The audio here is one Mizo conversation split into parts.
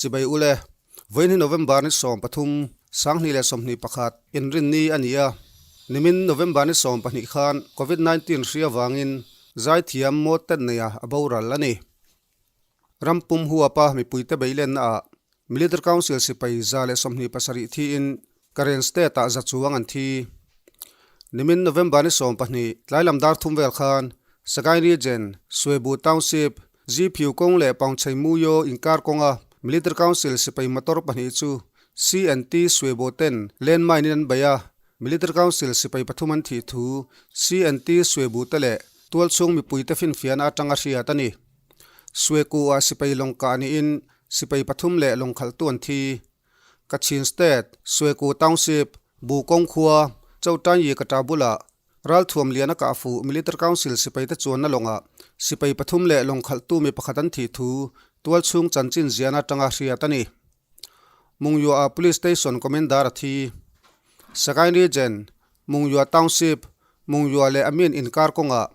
Chibai ule, vawiin hi November ni 13, 2021, inrinni a ni a. Nimin November ni 12 khan Covid 19 hri avangin zaithiam Mawten neia a boral a ni. Ram pum huapa mipuite beilenna ah Military Council sipai 127 thiin Karen State ah za chuang an thi. Nimin November ni 12 tlailam dar thum vel khan Sagaing Region, Swebu Township, Ziphiu kawng leh Paungchei Muyo inkar kawnga Military Council sipai motor pahnih chu CNT Swebo ten landmine in an bei a, Military Council sipai pathum an thih thu CNT Swebu te leh tualchhung mipuite finfiahna atanga hriat a ni. Sweku ah sipai lawng kah niin sipai pathum leh lawng khalhtu an thi. Kachin State, Sweku Township, Bu kawng khua, Chautanyi Kata bulah Ralthuam liana kah fuh Military Council sipaite chuanna lawngah sipai pathum leh lawng khalhtu mi pakhat an thih thu tualchhung chanchin ziahna atanga hriat a ni. Mungyuah Police Station Commander a thi. Sagaing Region, Mungyuah Township, Mungyuah leh Amin inkar kawngah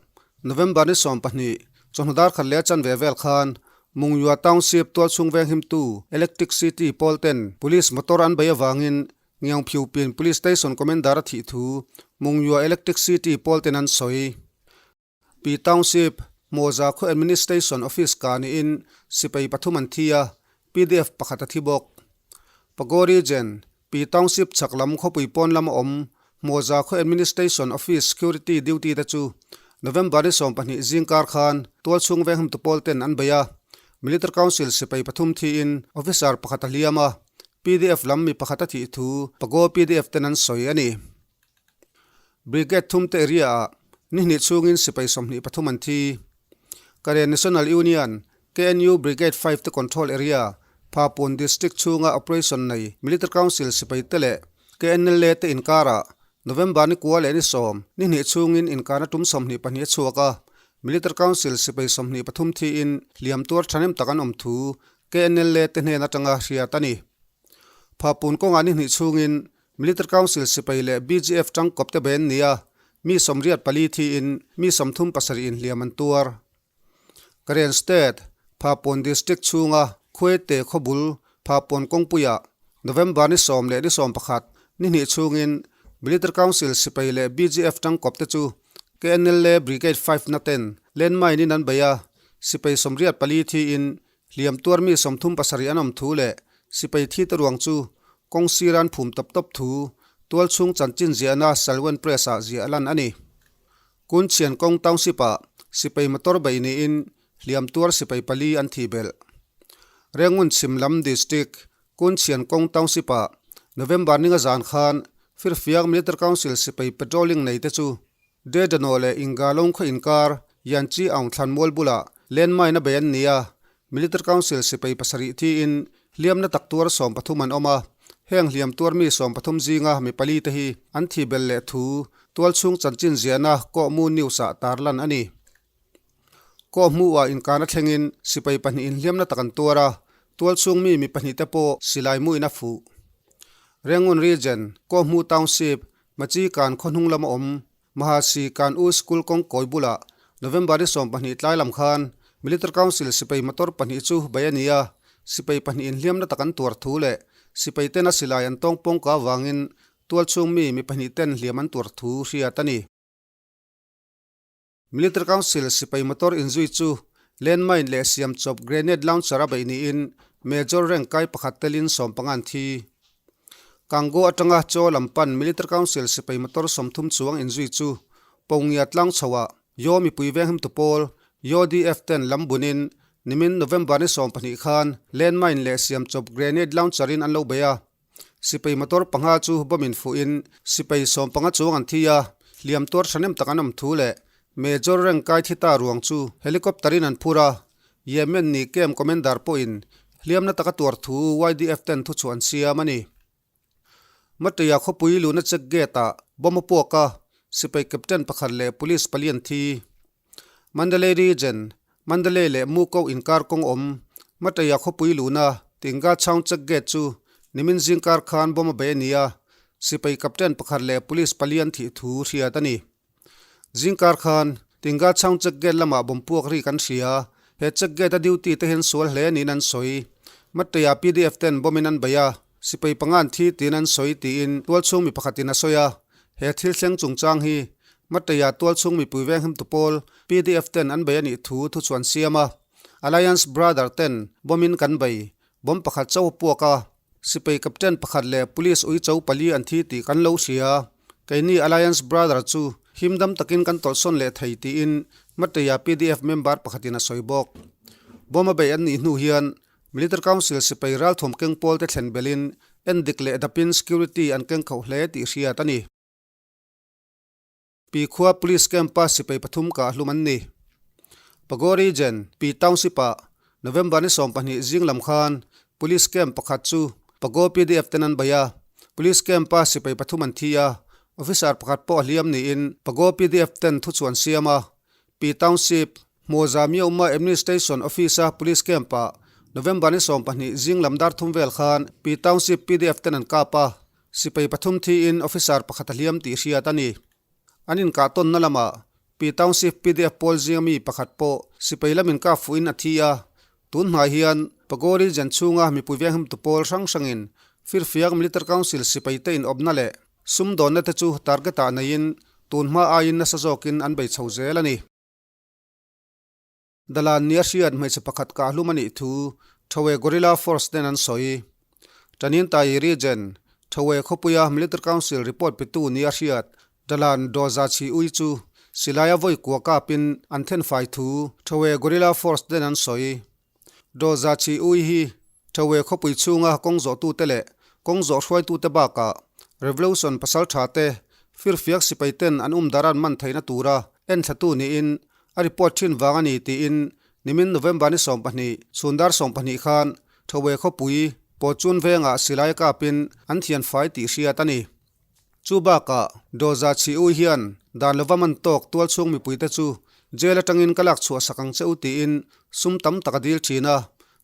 November ni 12, chawhnu dar khat leh a chanve vel khan Mungyuah Township tualchhung venghimtu Electric City pawl ten Police motor an bei avangin Ngiangphiupin Police Station Commander a thih thu Mungyuah Electric City pawl ten an sawi. Pi Township, Hmawza khaw Administration Office ka niin sipai pathum an thi a, pdf pakhat a thi bawk. Pago Region, Pi Township chhak lam khawpui pawn lama awm Hmawza khaw Administration Office Security Duty te chu November ni 12 zingkar khan tualchhung vengham tu pawl ten an bei a, Military Council sipai pathum thiin officer pakhat a hliam a, pdf lam mi pakhat a thih thu Pago pdf ten an sawi a ni. Brigade thum te area ah ni hnih chhungin sipai 23 an thi. Karen National Union, KNU, Brigade 5 te control area, Phapun District chhunga operation nei Military Council sipai te leh KNLA te inkarah November ni kua leh ni sawm ni hnih chhungin inkarna tum 22 a chhuak a, Military Council sipai 23 thiin hliam tuar thahnem tak an awm thu KNLA te hnen atanga hriat a ni. Phapun kawngah ni hnih chhungin Military Council sipai leh BGF tangkawp te bei an ni a, mi 84 thiin mi 37 in hliam an tuar. Karen State, Phapun District chhunga Khuaite khawbul Phapun kawngpuiah November ni 10 leh ni 11 ni hnih chhungin Military Council sipai leh BGF tangkawp te chu KNLA Brigade 5 na ten landmine in an bei a, sipai 84 thiin hliam tuar mi 37 an awm thu leh sipai thi te ruang chu kawng sir an phum tawp tawp thu tualchhung chanchin ziahna Salwen Press ah ziah lan a ni. Kunchhian kawng Township ah sipai motor bei niin hliam tuar sipai pali an thi belh. Rengun chhim lam District, Kunchhian kawng Township ah November ninga zan khan Firfiak Military Council sipai patrolling nei te chu Dedano leh Ingalong khaw inkar Yanchi Aung thlan mual bulah landmine a bei an ni a, Military Council sipai pasarih thiin hliamna tak tuar 13 an awm a, heng hliam tuar mi 13 zinga mi pali te hi an thi bel leh thu tualchhung chanchin ziahna Kawhmu News ah tarlan a ni. Kawhmu ah inkarna thlengin sipai pahnih in hliamna tak an tuar a, tualchhung mi mi pahnih te pawh silai muin a fuh. Rangoon Region, Kawhmu Township, Machi kan khaw hnung lama awm Mahasi kan U School kawng kawi bulah November ni 12 tlai lam khan Military Council sipai motor pahnih chu bei a ni a, sipai pahnih in hliamna tak an tuar thu leh sipai tena silai an tawng pawng ka avangin tualchhung mi mi pahnih ten hliam an tuar thu hriat a ni. Military Council sipai motor inzui chu landmine leh siam chawp grenade launcher a beih niin Major rank kai pakhat telin 15 an thi. Kango atanga chaw lam pan Military Council sipai motor 30 chuang inzui chu Pongia tlang chhoah Yaw mipui venghim tu pawl Yaw DF ten lam bunin nimin November ni 12 khan landmine leh siam chawp grenade launcher in an lo bei a. Sipai motor panga chu bomb in fuhin sipai 15 chuang an thi a, hliam tuar thahnem tak an awm thu leh Major rank kai thi ta ruang chu helicopter in an phur a, Yemen ni camp commander pawhin hliamna taka tuar thu YDF ten thu chhuah an siam a ni. Mateia khawpui luna check gate ah bomb a puak a, sipai captain pakhat leh police pali an thi. Mandalay Region, Mandalay leh Muko inkar kawng awm Mateia khawpui luna Tinga Chhaung check gate chu nimin zingkar khan bomb a bei a ni a, sipai captain pakhat leh police pali an thih thu hriat a ni. Zingkar khan Tinga Chhaung check gate lamah bomb puak ri kan hria, he check gate a duty te hian sual hle niin an sawi. Matteia pdf ten bomb-in an bei a, sipai panga an thi tiin an sawi tiin tualchhung mi pakhatin a sawi a. He thil thleng chungchang hi Matteia tualchhung mipui venghimtu pawl pdf ten an bei a nih thu thuchhuan siam a. Alliance Brother ten bomb-in kan bei, bomb pakhat chauh a puak a. Sipai Captain pakhat leh Police uicho pali an thi tih kan lo hria. Keini Alliance Brother chu himdam takin kan tawlhsawn leh thei tiin Mateia pdf member pakhatin a sawi bawk. Bomb a beih an nih hnu hian Military Council sipai ralthawm keng pawlte thlen belhin endik leh dapin security an keng khauh hle tih hriat a ni. Pi khua Police Camp-a sipai pathum kah hlum an ni. Pago Region, Pi Township-ah November ni 12 zing lam khan Police Camp pakhat chu Pago pdf ten an bei a, Police Camp-a sipai pathum an thi a, Officer pakhat pawh a hliam niin Pago pdf ten thuchuan siam a. Pi Township, Hmawza Myauma Administration Office-a Police Camp-ah November ni 12 zing lam dar thum vel khan Pi Township pdf ten an kap a, Sipai pathum thiin officer pakhat a hliam tih hriat a ni. An inkah tawnna lamah Pi Township pdf pawl zinga mi pakhat pawh sipai lam inkah fuhin a thi a. Tun hnai hian Pago region chhunga mipui venghimtu pawl hrang hrangin Firfiak Military Council sipaite inawpna leh sumdawnna te chu target-ah neiin tun hma aiin nasa zawkin an bei chho zel a ni. Dalan nia hriat hmeichhe pakhat kah hlum a nih thu Thowe Guerrilla Force ten an sawi. Tanintayi Region, Thowe khawpuia Military Council report petu nia hriat Dalan Dawza Chhi Ui chu silaia vawi kua kapin an thenfai thu Thowe Guerrilla Force ten an sawi. Dawza Chhi Ui hi Thowe khawpui chhunga kawng zawhtute leh kawng zawh hruaitute bakah Revolution pasal tha te firfiak sipai ten an umdar an man theihna tura enthlatu niin A report thin vang a ni tiin nimin November ni 12 chhun dar 12 khan Thowe khawpui Pawchun vengah silai kapin an thian fai tih hriat a ni. Chu bakah Dawza Chhi Ui hian dan lova man tawk tualchhung mipuite chu jail atangin ka lak chhuah sak ang che u tiin sum tam tak a dil thin a.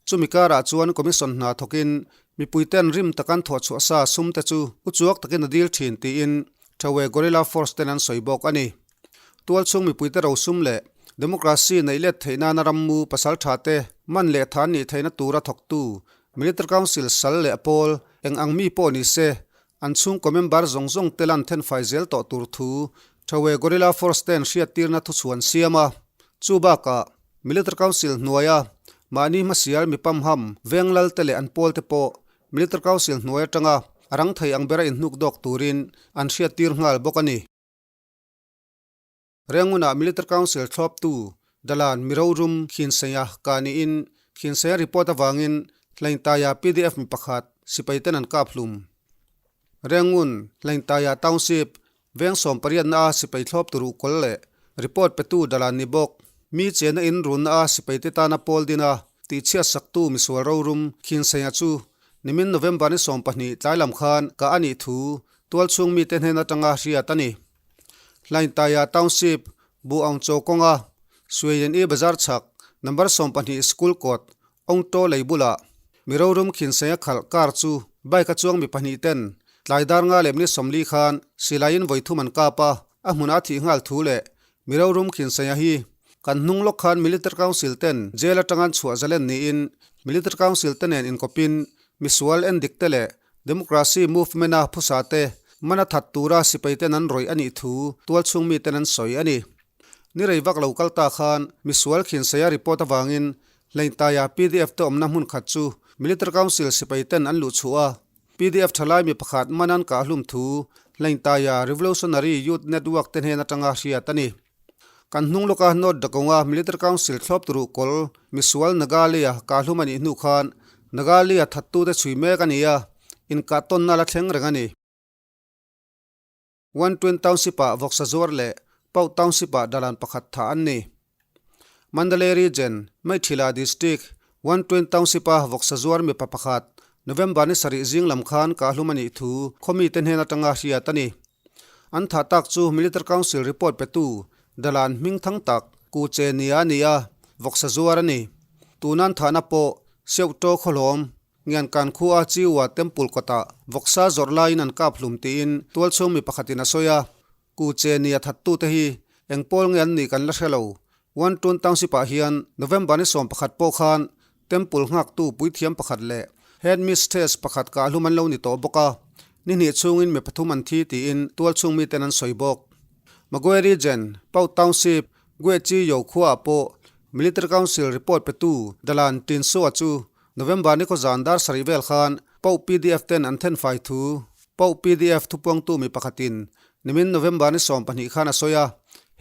Chumi karah chuan commission hna thawkin mipuiten rim takan thawh chhuah sa sum te chu uchuak takin a dil thin tiin Thowe Guerrilla Force ten an sawi bawk a ni. Tualchhung mipuite rosum leh democracy neih let theih nana rammu pasal tha te man leh than nih theihna tura thawktu Military Council sal leh pawl eng ang mi pawh ni se an chhungkaw member zawng zawng te lan thenfai zel tawh tur thu Thowe Guerrilla Force ten hriattirna thuchhuan siam a. Chu bakah Military Council hnuaia mahni hmasial mi pamham veng lal te leh an pawl te pawh Military Council hnuai atanga a rang thei ang bera inhnuk dawk turin an hriattir nghal bawk a ni. Rengunah Military Council thlawptu Dalan Mirorum Khinseia kah niin Khinseia report avangin Hlaingtaia pdf mi pakhat sipaiten an kap hlum. Rengun, Hlaingtaia Township, veng 18 a sipai thlawptu ruhkawl leh report petu Dalan ni bawk. Mi chena in runna a sipaite tana pawl din a tihchhiat saktu misual rorum Khinseia chu nimin November ni 12 tlai lam khan kah a nih thu tualchhung mite hnen atanga hriat a ni. Hlaintaya Township, Bu Aung Chaw kawnga Sueyen I bazar chhak number 12 school kawt Aung Taw lei bulah mi rorum khinsenga khalh car chu bike a chuang mi pahnih ten tlai dar nga leh minute 40 khan silaiin vawi thum an kap a, a hmunah a thih nghal thu leh mi rorum khinsenga hi kan hnung lawk khan Military Council ten jail atanga an chhuah zalen niin Military Council te nen inkawpin misual endik te leh Democracy movement-a phusa te man a that tura sipai ten an rawih a nih thu tualchhung mi ten an sawi a ni. Ni rei vak lo kal ta khan misual khinseia report avangin Hleintaia pdf te awmna hmun khat chu Military Council sipai ten an luh chhuah a, pdf thalai mi pakhat man an kah hlum thu Hleintaia Revolutionary Youth Network te hnen atanga hriat a ni. Kan hnung lawka North Dakonga Military Council thlawp turu kawl misual Nagalia kah hlum a nih hnu khan Nagalia thattute chhui mek a ni a, inkah tawnna la thleng reng a ni. One Twin Township-ah vawksa zuar leh Pauh Township-ah dalan pakhat thah an ni. Mandalay Region, Maithila District, One Twin Township-a vawksa zuar mipa pakhat November ni sarih zing lam khan kah hlum a nih thu khawmite hnen atanga hriat a ni. An thah tak chu Military Council report petu Dalan hming thang tak Ku Che Nia a ni a, vawksa zuar a ni. Tuna an thahna pawh Siauh Taw Khawhlawm, Ngian Kan khua Chiwa Temple kawtah vawksa zawrh laiin an kap hlum tiin tualchhung mi pakhatin a sawi a. Ku Che Nia thattute hi eng pawl nge an nih kan la hre lo. One Tun Township ah hian November ni 11 pawh khan. Temple nghaktu puithiam pakhat leh headmistress pakhat kahhlum an lo ni tawh bawk a, ni hnih chhungin mi pathum an thi tiin tualchhung miten an sawi bawk. Magwe Region, Pau Township, Guechi Yo khuaah pawh Military Council report petu Dalan Tinsoa chu November ni khaw zan dar sarih vel khan Pau pdf ten an thenfai thu Pau pdf thupuangtu mi pakhatin nimin November ni 12 khan a sawi a,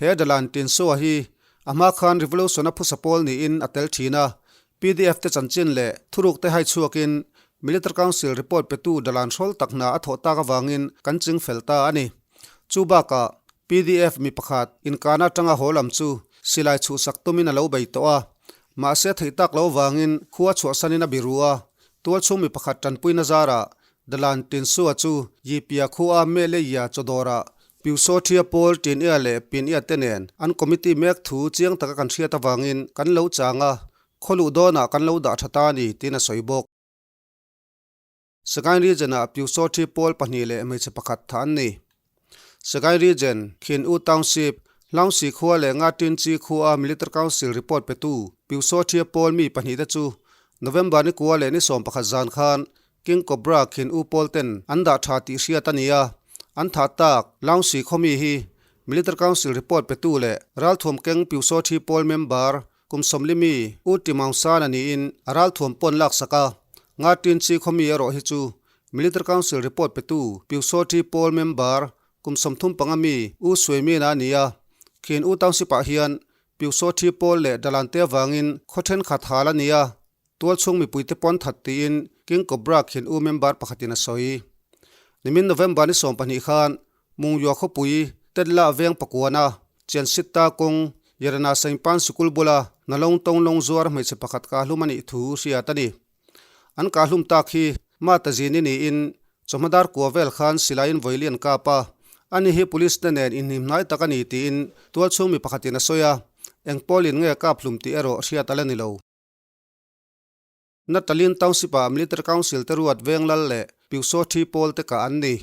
he Dalan Tinsoa hi A hma khan Revolution a phusa pawl niin a tel thin a, pdf te chanchin leh thuruk te hai chhuakin Military Council report petu dalan hrawl tak hna a thawh tak avangin kan ching fel ta a ni. Chu bakah pdf mi pakhat inkana atanga haw lam chu silai chhuhsak tumin a lo bei tawh a, mahse a theih tak lo avangin khua chhuahsanin a biru a, tualchhung mi pakhat tanpuina zarah Dalan Tinsua chu Yipia khua Meleia chawdawrah Piusothia pawl Tinia leh Pinia te nen an committee mek thu chiang taka kan hriat avangin kan lo chang a, khaw luh dawnah kan lo dah tha ta a ni tiin a sawi bawk. Sagaing Region-ah Piusothi pawl pahnih leh hmeichhe pakhat tha an ni. Sagaing Region, Khin U Township, Hlaungsi khua leh Nga Tin Chi khua Military Council report petu Piusothia pawl mi pahnihte chu November ni kua leh ni 11 zan khan King Cobra khin U Paul ten an dah tha tih hriat a ni a, an thah tak Laungsi khawmi hi Military Council report petu leh ralthuam keng Piusothi pawl member kum sawmli mi U Ti Maung San a niin a ralthuam pawn laksak a, Nga Tin Chi khawmi erawh hi chu Military Council report petu Piusothi pawl member kum 35 mi U Sui Min a ni a, khin U Township ah hian Piusothi pawl leh Dalante avangin khaw thenkhat hal a ni a. Tualchhung mipuite pawn that tiin King Cobra khin U member pakhatin a sawi. Nimin November ni 12 khan Mungyua khawpui Tetla veng pakuana Chiansitta kawng Yerana Saingpan sikul bula Nalong Tonglong zuar hmeichhe pakhat kahlum a nih thu hriat a ni. An kahlum tak hi Mata zini niin chawhma dar kua vel khan silaiin vawili an kap a, ani hi police te nen inhnim hnai tak a ni tiin tualchhung mi pakhatin a sawi a, eng pawlin nge kap hlum tih erawh hriat a la ni lo. Natalin Township-ah Military Council te ruat Venglal leh Piusothi pawl te kah an ni.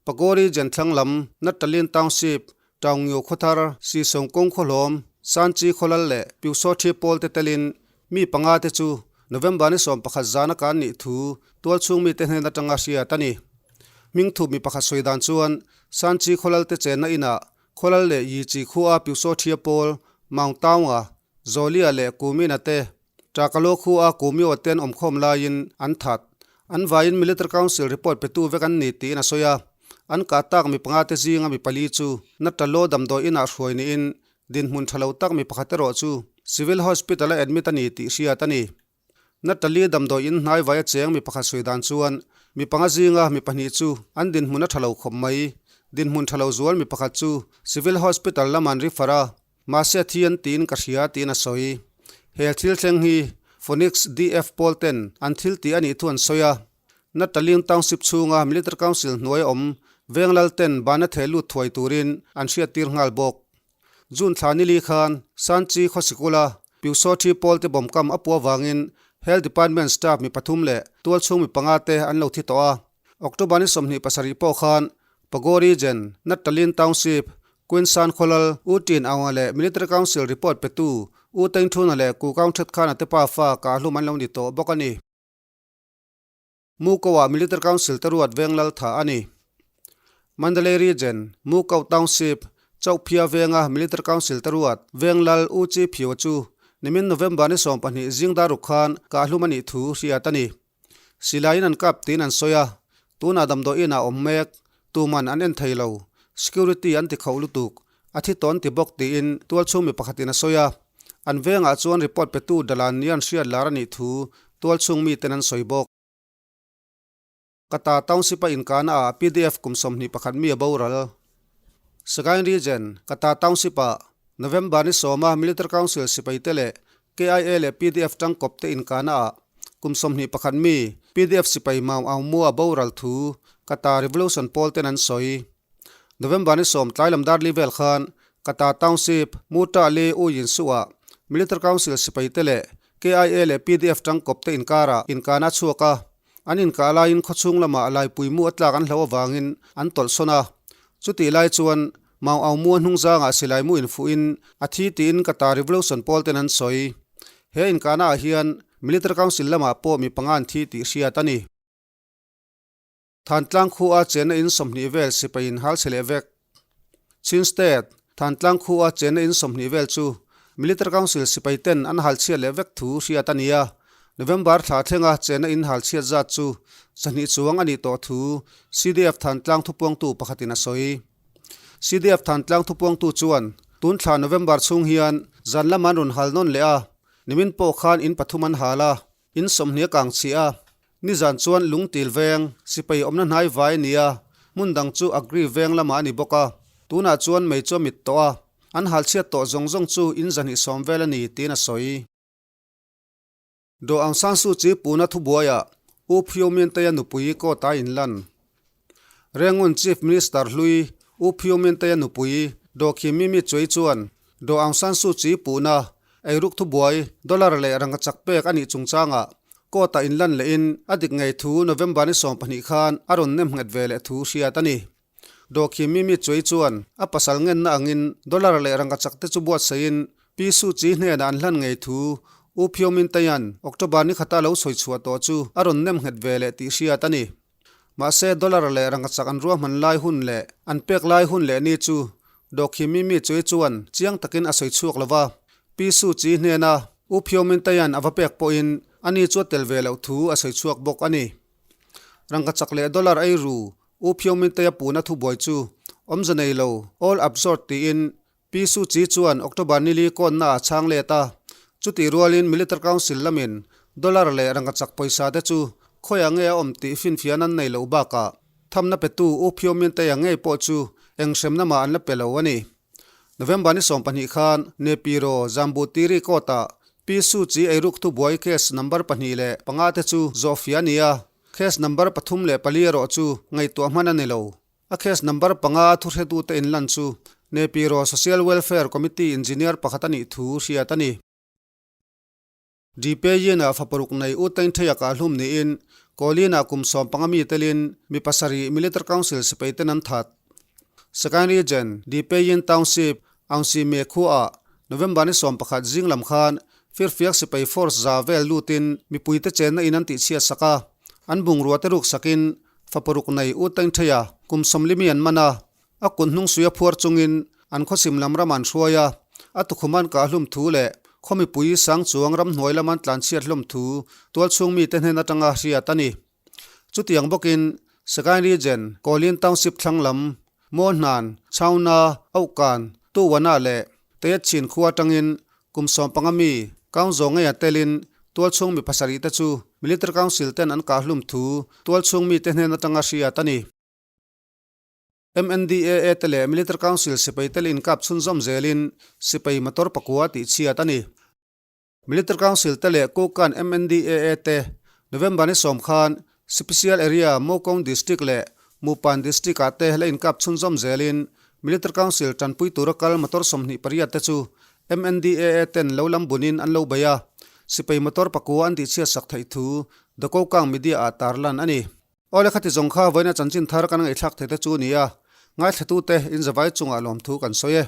Pagori Jenthlang lam Natalin Township, Taungyu khawthar, Sisawng kawng khawhlawm, Sanchi khawlal leh Piusothi pawl te telin mi panga te chu November ni 11 zana kah an nih thu tualchhung mite hnen atanga hriat a ni. Hmingthup mi pakhat sawi dan chuan Sanchi khawlal te chenna inah khawlal leh Yichi khua Piusothia pawl Maung Taunga Zolia leh Kumina te Takalo khua Kumio ten awmkhawm laiin an that. An vaiin Military Council report petu vek an ni tiin a sawi a. An kah tak mi panga te zinga mi pali chu Natalo damdawi inah hruai niin dinhmun tha lo tak mi pakhat erawh chu Civil Hospital a admit a ni tih hriat a ni. Natali damdawi in hnai vai a cheng mi pakhat sawi dan chuan mi panga zinga mi pahnih chu an dinhmun a tha lo khawp mai. Dinhmun tha lo zual mi pakhat chu Civil Hospital lam an refer a. Mahse a thi an tiin ka hria tiin a sawi. He thil thleng hi Phoenix DF pawl ten an thil tih a nih thu an sawi a. Nataling Township chhunga Military Council hnuai awm Venglal ten bana theh lut thuai turin an hriattir nghal bawk. June thla nili khan Sanchi khaw sikula Piusothi pawl te bawmkam a puah vangin Health Department staff mi pathum leh tualchhung mi panga te an lo thi tawh a. October ni 27 pawh khan Pago Region, Natalin Township, Queensan Khawlal, U Tin Aunga leh Military Council report petu U Tengthuna leh Ku Kaung Thet Khana te pafa kahhlum an lo ni tawh bawk a ni. Mukau-ah Military Council te ruat Venglal tha a ni. Mandalay Region, Mukau Township, Chauhphia venga Military Council te ruat Venglal U Chi Phiua chu nimin November ni 12 zingdar ruk khan kahhlum a nih thu hriat a ni. Silaiin an kap tiin an sawi a, tunah damdawi inah awm mek, tuman an en thei lo, security an ti khauh lutuk, a thi tawn ti bawk tiin tualchhung mi pakhatin a sawi a, an vengah chuan report petu Dalan ni an hriat lar a nih thu tualchhung miten an sawi bawk. Kata Township a inkahna ah pdf kum 21 mi a boral. Sagaing Region, Kata Township ah November ni 10 a Military Council sipaite leh KIA leh pdf tangkawp te inkahna ah kum 21 mi pdf sipai Maung Aung Mua boral thu Kata Revolution pawl ten an sawi. November ni 10 tlai lam darli vel khan Kata Township, Muta le U Yin Su ah Military Council sipai te leh KIA leh pdf tangkawp te inkarah inkahna a chhuak a, an inkah laiin khawchhung lamah laipui mu a tlak an hlo avangin an tawlhsawn a. Chutih lai chuan Maung Aung Mua hnung zangah silai mu infuhin a thi tiin Kata Revolution pawl ten an sawi. He inkahna ah hian. Military Council lamah pawh mi panga an thi tih hriat a ni. Thantlang khua chenna in 20 vel sipai in hal chhe leh vek. Chin State, Thantlang khua chenna in 20 vel chu Military Council sipai ten an hal chhiat leh vek thu hriat a ni a. November thla thlenga chenna in hal chhiat zat chu 200 chuang a nih tawh thu CDF Thantlang thupuangtu pakhatin a sawi. CDF Thantlang thupuangtu chuan tun thla November chhung hian zan lam an rawn hal nawn leh a, nimin pawh khan in pathum an hal a. In 20 a kang chhia a, nizan chuan lungtil veng, sipai awmna hnai vai a ni a, hmun dang chu Agri veng lamah a ni bawk a, tunah chuan mei chu a mit tawh a, an halchhiat tawh zawng zawng chu in 220 vel a ni tiin a sawi. Daw Aung San Suu Kyi puna thubuaiah U Phyo Myint Taya nupui court a inlan. Rengun Chief Minister hlui U Phyo Myint Taya nupui Daw Khi Mimi Choi chuan Daw Aung San Suu Kyi puna Eiruk thubuai, dollar leh rangkachak pek a nih chungchangah court-ah inlan lehin a dik ngei thu November ni 12 khan a rawn nem nghet ve leh thu hriat a ni. Dawhkhim Mimi Choi chuan a pasal ngenna angin dollar leh rangkachak te chu buatsaihin Pi Suu Kyi hnenah an hlan ngei thu U Phyo Min Tayan October ni khata lo sawi chhuah tawh chu a rawn nem nghet ve leh tih hriat a ni. Mahse, dollar leh rangkachak an ruahman lai hun leh an pek lai hun leh ni chu Dawhkhim Mimi Choi chuan chiang takin a sawi chhuak lo va. Pi Suu Kyi hnena U Phyo Min Tayan a va pek pawhin ani chu a tel ve loh thu a sawi chhuak bawk a ni. Rangkachak leh dollar ei ru U Phyo Min Taya puna thubuai chu awmze nei lo, all absorbed tiin Pi Suu Kyi chuan October nili kawnna a chhang let a, chutih rualin Military Council lamin dollar leh rangkachak pawisa te chu khawiah nge a awm tih finfian an nei loh bakah thamna petu U Phyo Myint Taya ngei pawh chu eng hremna mah an la pe lo a ni. November ni 12 khan Nepiro Zambu Tiri Court-ah Pi Suu Kyi eiruk thubuai case number pahnih leh panga te chu zawhfiah a ni a, case number pathum leh pali erawh chu ngaihtuah hman a ni lo. A case number panga a thuhretute inlan chu Nepiro Social Welfare Committee Engineer pakhat a nih thu hriat a ni. Dpyin-ah fa paruk nei U Tain Theiak ah hlum niin Kawlin-ah kum 15 mi telin mi pasarih Military Council sipai ten an that. Sagaing Region, Dpyin Township, Aungsi Me khuaah November ni 11 zing lam khan Firfiak sipai force za vel lutin mipuite chenna in an tihchhiat sak a, an bungrua te ruk sakin Fa paruk nei U Teng Theia kum 40 mi an man a, a kut hnung suia phuar chungin an khawchhim lam ram an hruai a, a tukhum an kah hlum thu leh khaw mipui sang chuang ramhnuai lam an tlanchhiat hlawm thu tualchhung mite hnen atanga hriat a ni. Chutiang bawkin Sagaing Region, Kawlin Township thlang lam, Mawhnan, Chhauna, Auhkan, Tuwana leh Teyatchin khua atangin Kum 15 mi, Kaungzaw ngeia telin tualchhung mi pasarih te chu Military Council ten an kah hlum thu tualchhung mite hnen atanga hriat a ni. MNDAA te leh Military Council sipai tel inkap chhunzawm zelin sipai motor pakua tih chhiat a ni. Military Council te leh Kukan MNDAA te November ni 10 khan Special Area Mokong District leh Mupan District ah te la inkap chhunzawm zelin Military Council tanpui tura kal motor 28 te chu MNDAA ten lo lam bunin an lo bei a, sipai motor pakua an tihchhiat sak theih thu The Kokang Media ah tarlan a ni. Awle khati zawng kha vawiina chanchin thar kan ngaihthlak thei te chu a ni a, ngaithlatute inzavai chungah lawmthu kan sawi e.